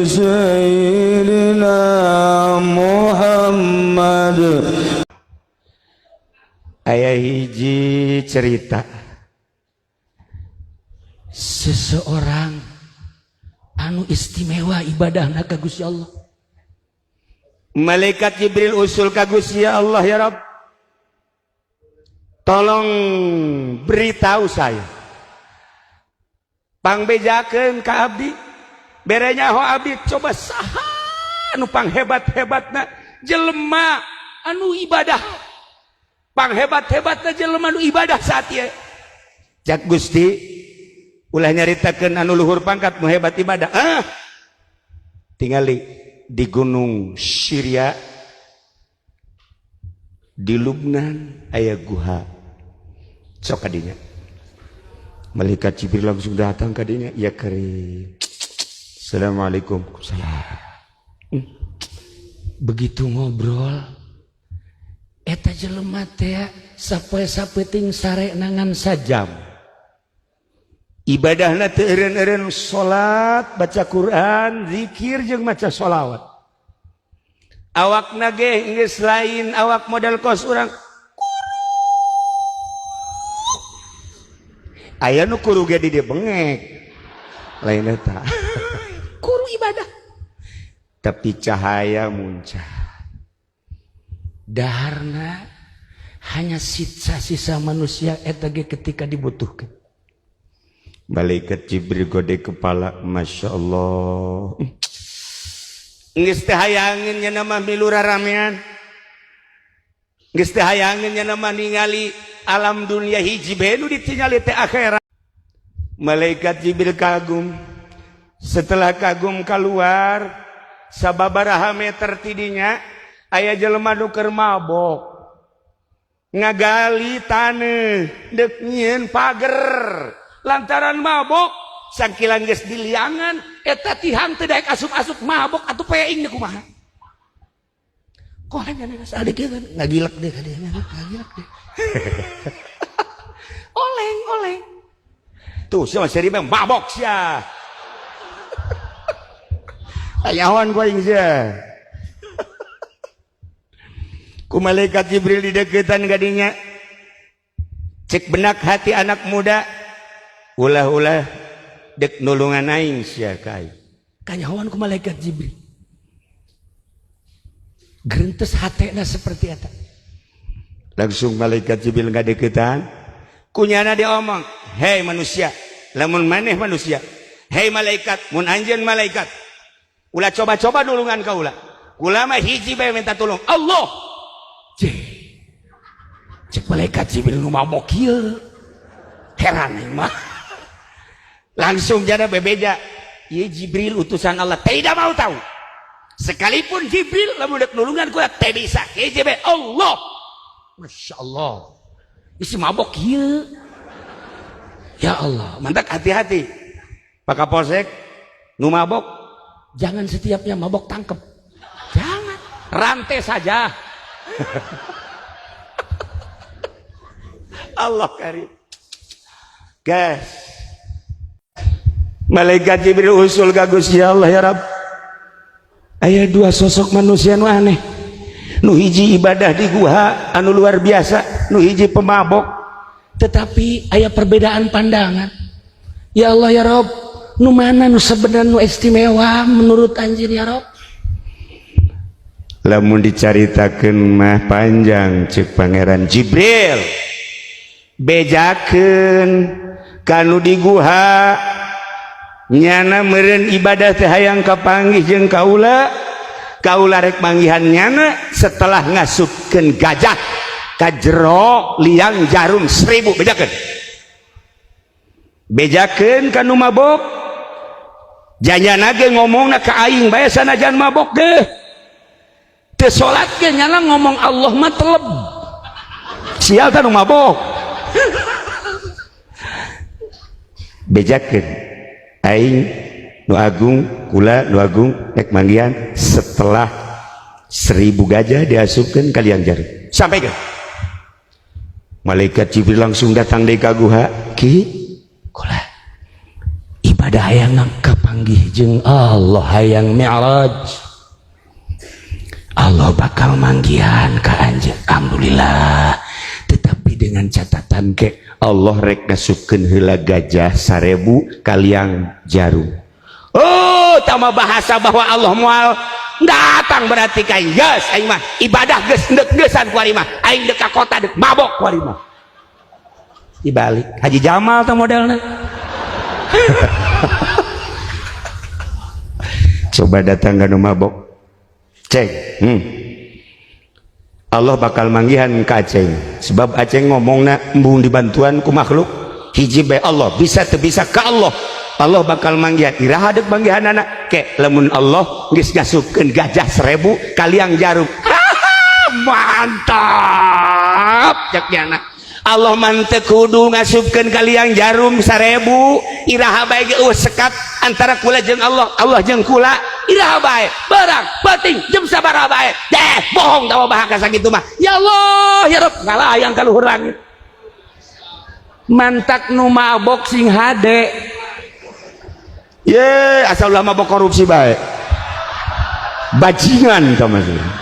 سيدنا محمد. Aya hiji cerita seseorang anu istimewa ibadahna ka Gusti Allah. Malaikat Jibril usul ka Gusti Allah, ya Rabb, tolong beritahu saya, pangbejakeun ka abdi, bere nyaho abdi, coba saha anu panghebat-hebatna jelema anu ibadah, panghebat-hebatna jelema anu ibadah saat ieu. Cak Gusti, ulah nyaritakeun anu luhur pangkat nu hebat ibadah. Ah, tingali di gunung Syria, di Lubnan aya guha, sok kadinya. Malaikat Jibril langsung datang kadinya, ya karim. Assalamualaikum. Salam. Begitu ngobrol eta jelema teh sapoe sapeuting sare nangan sajam, ibadahna teu eureun-eureun, salat, baca Quran, zikir jeung maca sholawat. Awakna ge geus lain awak model kos urang. Aya nu kuru ge di dieu bengek, lain eta kuru ibadah, tapi cahaya muncak daharna hanya sisa-sisa manusia eta ge ketika dibutuhkan. Malaikat Jibril gode kepala, Masya Allah, geus teh hayangeun nya nama milu raramean, geus teh hayangeun nya nama ningali alam dunia, hiji bae nu ditingali teh akhirat. Malaikat Jibril kagum. Setelah kagum keluar, sababaraha meter tidinya aya jelema nu keur mabok ngagali taneuh deuk nyieun pager. Lantaran mabok sangkilan geus diliangan eta tihang teu daek asup-asup, mabok atuh peing kumaha. Koleng kan adik kan ngagilek deh kadinya, ngagilek deh. Oleng oleng tuh sia seri mabok sia. Ayawan ku aing sia. Ku malaikat Jibril dideketan kadinya. Cek benak hati anak muda, ulah-ulah dek nulungan aing sia ka aing. Kanyahoan ku malaikat Jibril. Gerentes hatena seperti eta. Langsung malaikat Jibril ngadeketan. Kunyana diomong, "Hei manusia, lamun maneh manusia, hei malaikat, mun anjeun malaikat, ulah coba-coba nulungan kaula. Kula mah hiji bae minta tolong, Allah." Cek. Cek malaikat Jibril, nu mabok ieu. Heran aing mah. Langsung jada bebeja, ieu Jibril utusan Allah, tidak mau tahu. Sekalipun Jibril lamun dek nulungan kula teu bisa. Hiji bae, Allah. Masya Allah. Isi mabok ieu. Ya Allah, mantak hati-hati. Pak Kapolsek, nu mabok jangan setiapnya mabok tangkep. Jangan, rantai saja. Allah karim. Guys. Malaikat Jibril usul ka Gusti Allah, ya Rabb. Aya dua sosok manusia nu aneh. Nu hiji ibadah di guha anu luar biasa, nu hiji pemabok. Tetapi aya perbedaan pandangan. Ya Allah ya Rob, nu mana nu sebenarnya nu istimewa menurut anjeun ya Rob? Lamun dicaritakeun mah panjang. Cek Pangeran Jibril, bejakeun kanu di guha, nyana meureun ibadah teh hayang kapanggih jeung kaula, kaula rek manggihan nyana setelah ngasupkeun gajah ka jero liang jarum 1000. Bejakeun, bejakeun kanu mabok, janyana ge ngomongna ka aing bae sanajan mabok ge teu salat ge nyana ngomong Allah mah teleb. Sial tah nu mabok. Bejakeun aing nu agung, kula nu agung rek manggihan setelah 1000 gajah diasupkeun ka liang jarum. Sampai ke malaikat Jibril langsung datang deui ka guha. Ki, kula ibadah hayang kapanggih. Papanggih jeung Allah, hayang mi'raj, Allah bakal manggihan ka anjeun. Alhamdulillah, tetapi dengan catatan ke Allah rek ngasupkeun heula gajah 1000 ka liang jarum. Oh, tama bahasa bahwa Allah moal datang berarti ka geus aing mah ibadah geus endek geusan kuari mah, aing dek ka kota, dek mabok kuari mah. Dibalik Haji Jamal teh modelna. Coba datang ka nu mabok, ceng. Allah bakal manggihan ka Aceng sebab Aceng ngomongna embung dibantuan ku makhluk hiji bae. Allah bisa teu bisa ka Allah, Allah bakal manggihan. Iraha deuk manggihanana? Ke lamun Allah geus ngasupkeun gajah 1000 ka liang jarum. Mantap, cek nyana. Allah mah teu kudu ngasupkeun ka liang jarum 1000, iraha bae ge eueuh sekat antara kula jeung Allah, Allah jeung kula. Iraha bae, barang penting jam sabaraha bae deh. Bohong tawa bahasa sakitu mah. Ya Allah, ya Rabb, ngalayang ka luhur langit. Mantak nu mabok sing hade ye, asal ulah mabok korupsi bae, bajingan tah maksudnya.